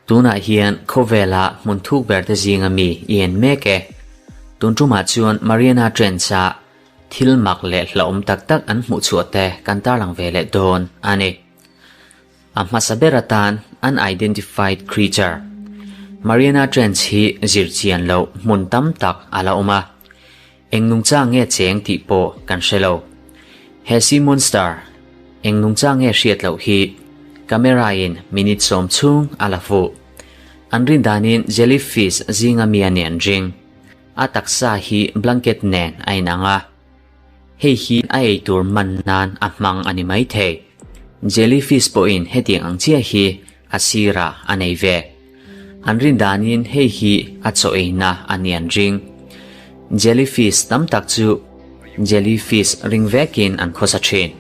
Tunah hian khawvela hmun thuk ber te zinga mi i en mek e. Tun tumah chuan Mariana Trench-a thil mak leh hlauhawm tak tak an hmuh chhuah te kan tarlang ve leh dawn a ni. A hmasa ber atan unidentified creature Mariana Trench hi zir chian loh hmun tam tak a la awm a. Eng nungcha nge cheng tih pawh kan hre lo. He sea monster eng nungcha nge hriat loh hi camera in minute sawm chhung a la fuh. An rin danin jellyfish zinga mi a ni an ring. A taksa hi blanket nen a inang a. Hei hi a ei tur man nan a hmang a ni maithei. Jellyfish pawhin hetiang ang chiah hi a sirah a nei ve. An rin danin hei hi a chaw eina a ni an ring. Jellyfish tam tak chu jellyfish ring vekin an khawsa thin.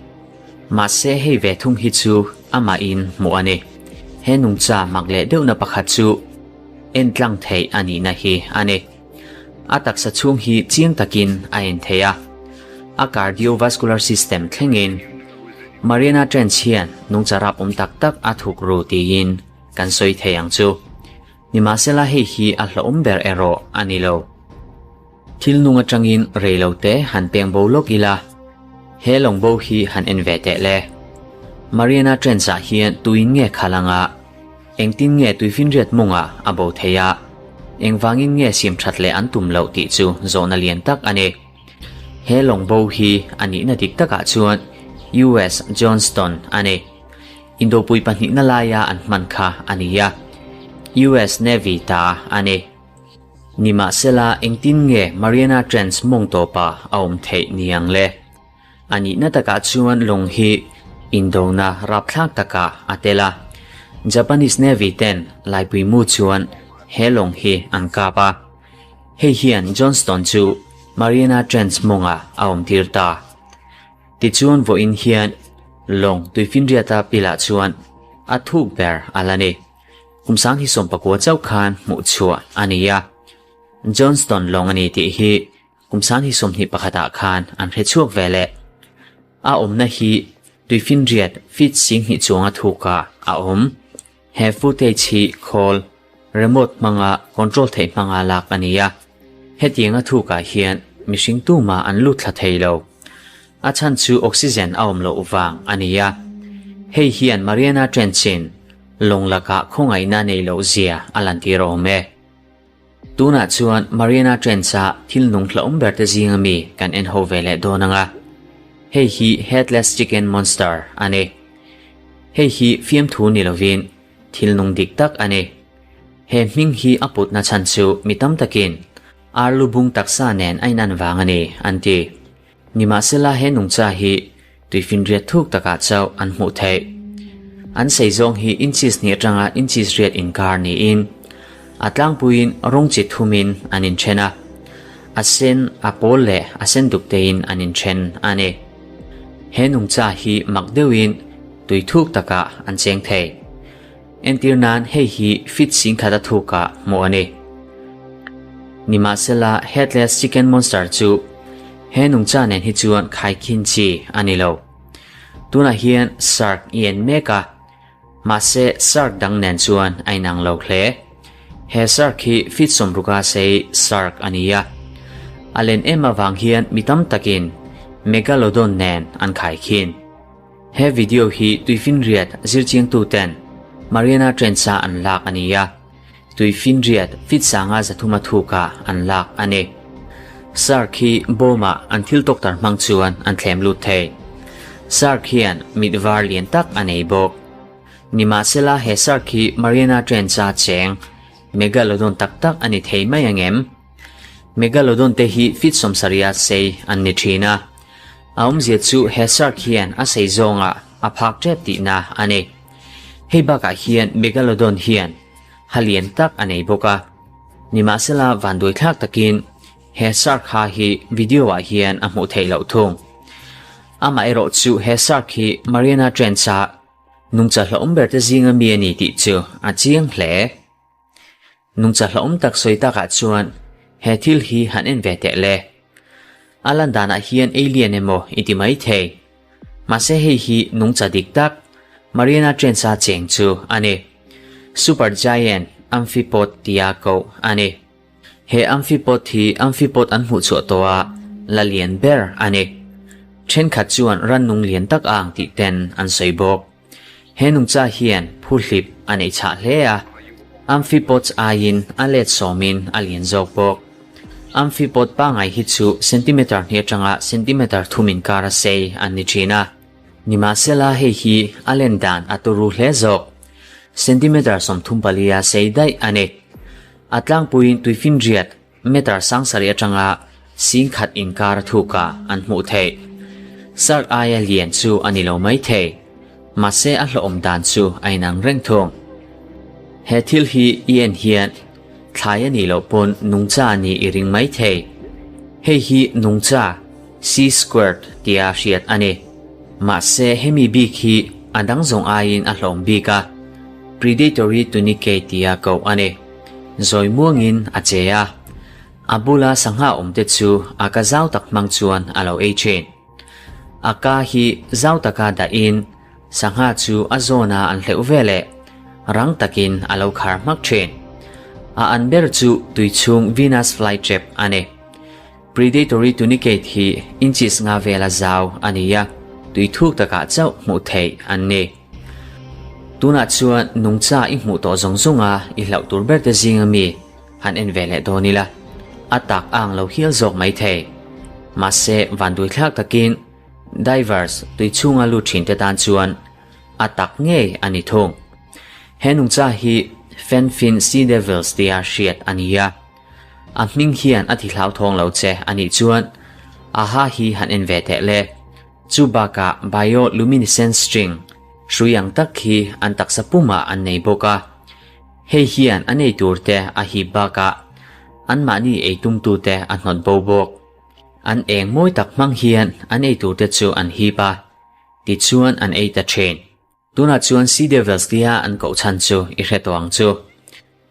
Mahse hei ve thung hi chu amahin hmuh a ni. He nungcha mak leh deuhna pakhat chu en tlang theih a nihna hi a ni. A taksa chhung hi chiang takin a en thei a, a cardiovascular system thlengin Mariana Trench hian nungcha rap awm tak tak a thuk ru tiin kan sawi thei ang chu. Nimahsela hei hi a hlauhawm ber erawh a ni lo. Thil nung atangin rei lo te han peng bo lawk ila, he lawng bo hi han en ve teh le. Mariana Trench ah hian tuin nge khalh anga? Engtin nge tuifinriat mawngah a bo thei a, engvangin nge siam that leh an tum loh tih chu zawhna lian tak a ni. He lawng bo hi a nihna dik takah chuan US Johnston a ni. Indopui pahnihna laia an hman kha a ni a, US Navy ta a ni. Nimahsela engtin nge Mariana Trench mawng tawpa a awm theih ni ang le? A nihna takah chuan lawng hi indona rapthlak takah a tel a. Japanese Navy ten laipui mu chuan he lawng hi an kap a. Hei hian Johnston chu Mariana Trench mawngah a awmtir ta. Tichuan vawiin hian lawng tuifinriata pilah chuan a thuk ber a la ni. Kum sang hi 19 chauh khan hmuh chhuah a ni a. Johnston lawng a ni tih hi Kum sang hi 21 ah khan an hre chhuak ve leh. A awmna hi tuifinriat feet 2000 chuanga thukah a awm. He footage hi khawl, remote hmanga control theih hmanga lak a ni a. Hetianga thukah hian mihring tumah an lut thla thei lo. A chhan chu oxygen a awm loh vang a ni a. Hei hian Mariana Trench-in lawng lakah khawngaihna nei loh zia a lantir awm e. Tunah chuan Mariana Trench-a thil nung hlauhawm ber te zinga mi kan en ho ve leh dawn ang a. Hei hi Headless Chicken Monster a ni. Hei hi fiamthu ni lovin thil nung dik tak a ni. He hming hi a putna chhan chu mi tam takin ar lu bung taksa nen a inan vang a ni an ti. Nimahsela he nungcha hi tuifinriat thuk takah chauh an hmuh theih. An sei zawng hi inches hnih atanga inches riat inkar niin a tlangpuiin rawng chi thumin an inthen a, a sen, a pawl leh a sen duk tein an inthen a ni. He nungcha hi mak deuhin tui thuk takah an cheng thei. Entir nan hei hi feet 10,000 a thukah hmuh a ni. Nimahsela Headless Chicken Monster chu he nungcha nen hi chuan khaikhin chi a ni lo. Tunah hian shark i en mek a, mahse shark dang nen chuan a inang lo hle. He shark hi feet 60 a sei shark a ni a. A len em avang hian mi tam takin Megalodon nen an khaikhin. He video hi tuifinriat zirchiangtu ten Mariana Trench-a an lak a ni a, tuifinriat feet sanga 300 a thukah an lak a ni. Shark hi bawmah an thil tawktar hmang chuan an thlem lut thei. Shark hian mit var lian tak a nei bawk. Nimahsela he shark hi Mariana Trench-a cheng Megalodon tak tak a ni thei mai ang em? Megalodon te hi feet 70 a sei an ni thin a. A awmzia chu he shark hian a sei zawngah a phak tep tihna a ni. Hei bakah hian Megalodon hian ha lian tak a nei bawk a. Nimahsela vanduai thlak takin he shark ha hi video ah hian a hmuh theih loh thung. Amaherawh chu he shark hi Mariana Trench-a nungcha hlauhawm ber te zinga mi a ni tih chu a chiang hle. Nungcha hlauhawm tak sawi takah chuan he thil hi han en ve teh le. A lan danah hian alien emaw i ti mai thei. Mahse hei hi nungcha dik tak, Mariana Trench-a cheng chu a ni. Super Giant Amphipod tia koh a ni. He amphipod hi amphipod an hmuh chhuah tawh a la lian ber a ni. Thenkhat chuan rannung lian tak ang tih ten an sawi bawk. He nungcha hian phuhlip a neih chhah hle a, amphipods aiin a let sawmin a lian zawk bawk. Amphipod pangngai hi chu centimeter hnih atanga centimeter thum inkar a sei an ni thin a. Nimahsela hei hi a len dan a turu hle zawk. Centimeter 34 a sei daih a ni. A tlangpuiin tuifinriat meter sangsarih atanga 10,000 inkar a thukah an hmuh theih. Shark aia lian chu a ni lo mai thei. Mahse a hlawhawm dan chu a inang reng thung. He thil hi i en hian thlai a nih loh pawn nungcha a nih i ring mai thei. Hei hi nungcha, sea squirt, tia hriat a ni. Mahse hemi bik hi a dang zawng aiin a hlawm bik a, predatory tunicate tia koh a ni. Zawi muangin a che a, a bula sangha awmte chu a ka zau tak hmang chuan a lo ei thin. A ka hi zau taka dahin sangha chu a zawna an hleuh veleh rang takin a lo khar hmak thin. A an ber chu tuichhung Venus flytrap a ni. Predatory tunicate hi inches nga vela zau a ni a, tui thuk takah chauh hmuh theih an ni. Tunah chuan nungcha i hmuh tawh zawng zawng a, i hlauh tur ber te zinga mi han en ve leh dawn ila, a tak a ang lo hial zawk mai thei. Mahse, vanduaithlak takin divers tui chhunga lut thin te tan chuan a tak ngei a ni thung. He nungcha hi Fenfin Sea Devils tia hriat a ni a. A hming hian a ti hlauthawng lo che a nih chuan a ha hi han en ve teh le. Chu bakah bioluminescent string hrui ang tak hi an taksa pumah an nei bawk a. Hei hian a nei tur te a hip bakah anmahni ei tumtute a hnawt bo bawk. An eng mawi tak hmang hian an ei tur te chu an hip a, tichuan an ei ta thin. Tunah chuan Sea Devils tia an koh chhan chu i hre tawh ang chu.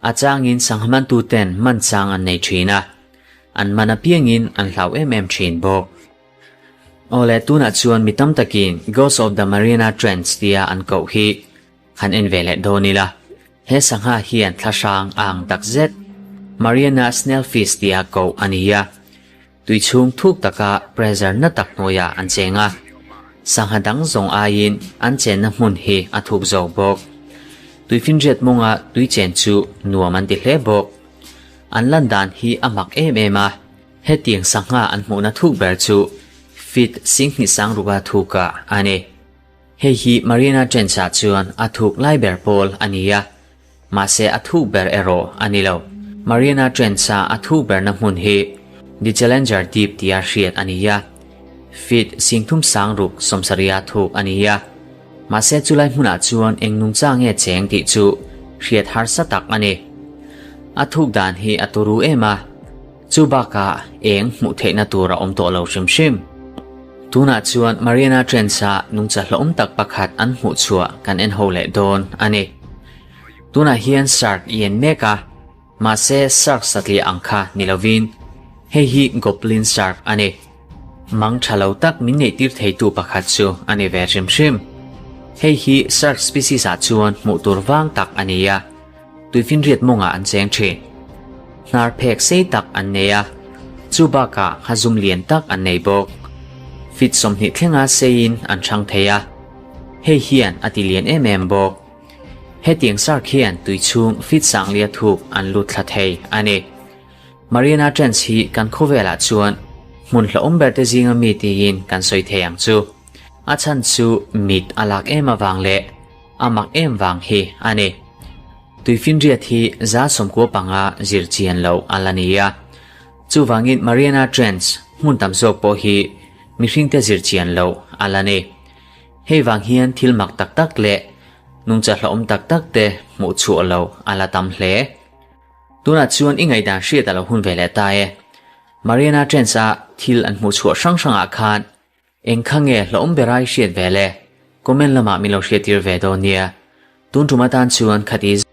A changin sangha mantuten man chang an nei thin a, an man apiangin an hlau em em thin bawk. Awle, tunah chuan mi tam takin Ghost of the Mariana Trench tia an koh hi han en ve leh dawn ila. He sangha hian thla hrang a ang tak zet. Mariana Snailfish tia koh a ni a. Tui chhung thuk taka pressure na tak hnuaiah an cheng a, sangha dang zawng aiin an chenna hmun hi a thuk zawk bawk. Tuifinriat mawnga tui chen chu nuam an ti hle bawk. An lan dan hi a mak em em a, hetiang sangha an hmuhna thuk ber chu feet 2600 thukah a ni. Hei hi Mariana Trench-ah chuan a thuk lai ber pawl a ni a, Mahse a thuk ber erawh a ni lo. Mariana Trench-a a thuk berna hmun hi The Challenger Deep tia hriat a ni a, feet 3670 thuk a ni a. Mahse chulai hmunah chuan eng nungcha nge cheng tih chu hriat harsa tak a ni. A thuk dan hi a turu em a, chu bakah eng hmuh theihna tur a awm tawh lo hrim hrim. Tunah chuan Mariana Trench-a nungcha hlawm tak pakhat an hmuh chhuah kan en ho leh dawn a ni. Tunah hian shark i en mek a, mahse shark satliah ang kha ni lovin hei hi goblin shark a ni. Mang tha lo tak min neihtir theitu pakhat chu a ni ve hrim hrim. Hei hi shark species ah chuan hmuh tur vang tak a ni a, tuifinriat mawngah an cheng thin. Hnar phek sei tak an nei a, chu bakah nghazum lian tak an nei bawk. Feet 20 thlenga seiin an chhang thei a, hei hian a ti lian em em bawk. Hetiang shark hian tui chhung feet sanglia thuk an lut thla thei a ni. Mariana Trench hi kan khawvelah chuan hmun hlauhawm ber te zinga mi tiin kan sawi thei ang chu. A chhan chu mit a lak em avang leh a mak em vang hi a ni. Tuifinriat hi 95% zir chian loh a la ni a. Chuvangin Mariana Trench hmun tam zawk pawh hi mihringte zir chian loh a la ni. Hei vang hian thil mak tak tak leh nungcha hlauhawm tak tak te hmuh chhuah loh a la tam hle. Tunah chuan i ngaihdan hriat a lo hun ve leh ta e. Mariana Trench-a thil an hmuh chhuah hrang hrangah khan eng kha nge hlauhawm berai hriat ve le? Comment lamah min lo hriattir ve dawn nia. Tun tum atan chuan khati.